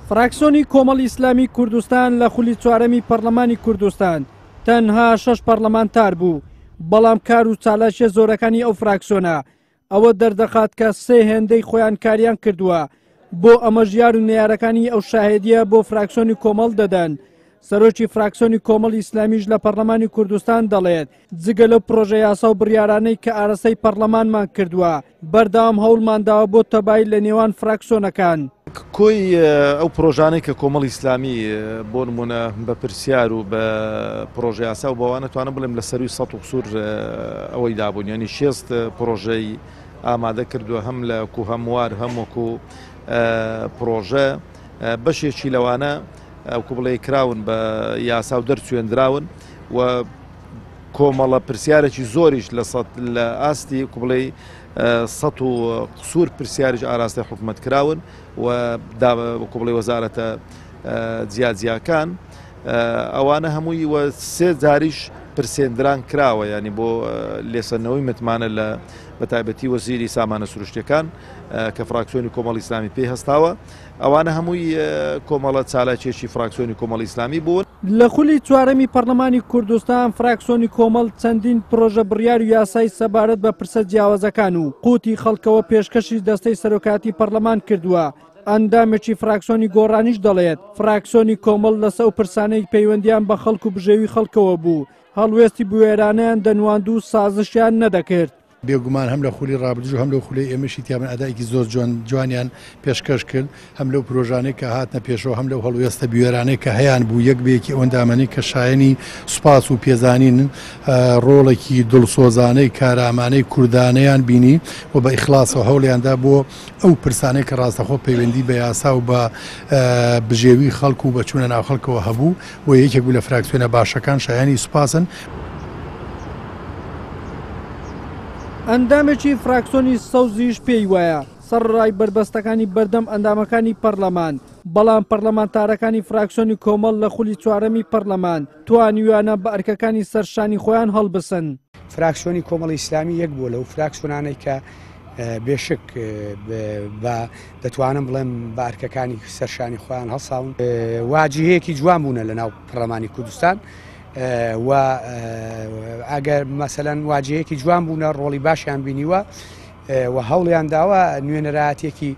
فراکسۆنی کۆمەڵی ئیسلامی کوردستان لە خولی چوارەمی پەرلەمانی کوردستان تەنها شەش پەرلەمانتار بوو، بەڵام کار و چالاکیە زۆرەکانی ئەو فراکسۆنە ئەوە دەردەخات کە سێ هێندەی خۆیان کاریان کردووە، بۆ ئەمەش یار و نەیارەکانی ئەو شاهێدیە بۆ فراکسۆنی کۆمەڵ دەدەن. سەرۆکی فراکسۆنی کۆمەڵی ئیسلامیش لە پەرلەمانی کوردستان دەڵێت، جگە لەو پرۆژە یاسا و بڕیارانەی کە ئاراستەی پەرلەمانمان کردووە، بەردەوام هەوڵمانداوە بۆ تەبایی لە نێوان فراکسۆنەکان. کۆی ئەو پرۆژانەی کە کۆمەڵی ئیسلامی بۆ نموونە بە پرسیار و بە پرۆژە یاسا و بەوانە توانم بڵێم لە سەروی سەد و قسوور ئەوەی دابوون، یعنی 60 پرۆژەی ئامادە کردووە هەم لە کو هەموار هەم وەکو پرۆژە، بەشێکی لەوانە وەکو بڵێ کراون بە یاسا و دەرچوێندراون و کۆمەڵە پرسیارێکی زۆریش لە سەد لە ئاستی وەکو بڵێ سەد و قسوور پرسیاریش ئاراستەی حکومەت کراون و وەکو بڵێ وەزارەتە جیاجیاکان ئەوانە هەمووی و سێ جاریش پرسێندران کراوە، ینی بۆ لێسەندنەوەی متمانە لە بەتایبەتی وەزیری سامانە سروشتەکان کە فراکسیۆنی کۆمەڵی ئیسلامی پێی هەستاوە. ئەوانە هەمووی کۆمەڵە چالاکیەکی فراکسیۆنی کۆمەڵی ئیسلامی بوون. لە خولی چوارەمی پەرلەمانی کوردستان فراکسۆنی کۆمەڵ چەندین پرۆژە بڕیار و یاسای سەبارەت بە پرسە جیاوازەکان و قوتی خەڵکەوە پێشکەشی دەستەی سەرۆکایەتی پەرلەمان کردووە. ئەندامێکی فراکسۆنی گۆڕانیش دەڵێت، فراکسۆنی کۆمەڵ لەسە ئەو پرسانەی پەیوەندیان بە خەڵک و بژێوی خەڵکەوە بوو، هەڵوێستی بوێرانەیان دەنواند و سازشیان نەدەکرد. بێگومان هەم لە خولی ڕابردووش و هەم لەو خولەی ئێمەشی تیابن ئەدایەکی زۆر جوان جوانیان پێشکەش کرد، هەم لەو پرۆژانەی کە هاتنە پێشەوە هەم لەو هەڵوێستە بوێرانەی کە هەیان بوو یەک بە یەکی ئەو ئەندامانەی کە شایەنی سوپاس و پێزانینن ڕۆڵێکی دڵسۆزانەی کارامانەی کوردانەیان بینی و بە ئیخلاسەوە هەوڵیان دا بۆ ئەو پرسانەی کە ڕاستەخۆ پەیوەندی بە یاسا و بە بژێوی خەڵک و بە چوونە ناو خەڵکەوە هەبوو، بۆیە یەکێک بوو لە فراکسیۆنە باشەکان شایانی سوپاسن. ئەندامێکی فراکسۆنی سەوزیش پێی وایە، سەرەڕای بەربەستەکانی بەردەم ئەندامەکانی پەرلەمان، بەڵام پەرلەمانتارەکانی فراکسیۆنی کۆمەڵ لە خولی چوارەمی پەرلەمان توانیویانە بە ئەرکەکانی سەر شانی خۆیان هەڵبسن. فراکسیۆنی کۆمەڵی ئیسلامی یەک بووە لەو فراکسیۆنانەی کە بێشک بە دەتوانم بڵێم بە ئەرکەکانی سەرشانی خۆیان هەڵساون، واجهەیەکی جوان بوونە لە ناو پەرلەمانی کوردستان و ئەگەر مەسەلەن واجهەیەکی جوان بوونە ڕۆڵی باشیان بینیوە و هەوڵیان داوە نوێنەرایەتێکی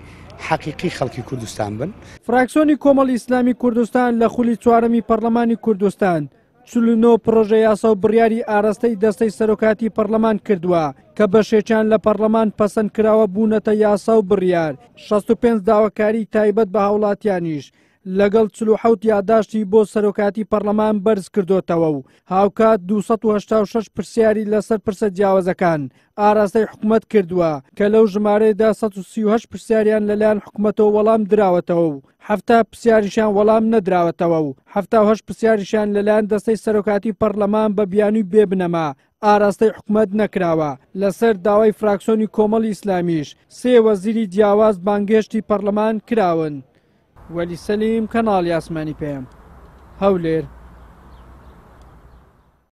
حەقیقی خەڵکی کوردستان بن. فراکسیۆنی کۆمەڵی ئیسلامی کوردستان لە خولی چوارەمی پەرلەمانی کوردستان 49 پڕۆژە یاسا و بڕیاری ئاراستەی دەستەی سەرۆکایەتی پەرلەمان کردووە کە بەشێکیان لە پەرلەمان پەسەند کراوە بوونەتە یاسا و بڕیار، 65 داواکاری تایبەت بە هاوڵاتیانیش لەگەڵ 47 یاداشتی بۆ سەرۆکایەتی پەرلەمان بەرز کردۆتەوە و هاوکات 286 پرسیاری لەسەر پرسە جیاوازەکان ئاراستەی حکومەت کردووە کە لەو ژمارەیەدا 138 پرسیاریان لەلایەن حکومەتەوە وەڵام دراوەتەوە و 70 پرسیاریشیان وەڵام نەدراوەتەوە و 78 پرسیاریشیان لەلایەن دەستەی سەرۆکایەتی پەرلەمان بە بیانووی بێ بنەما ئاراستەی حکومەت نەکراوە. لەسەر داوای فراکسۆنی کۆمەڵی ئیسلامیش سێ وەزیری جیاواز بانگهێشتی پەرلەمان کراون. وەلی سەلیم، کەناڵی ئاسمانی پەیام، هەولێر.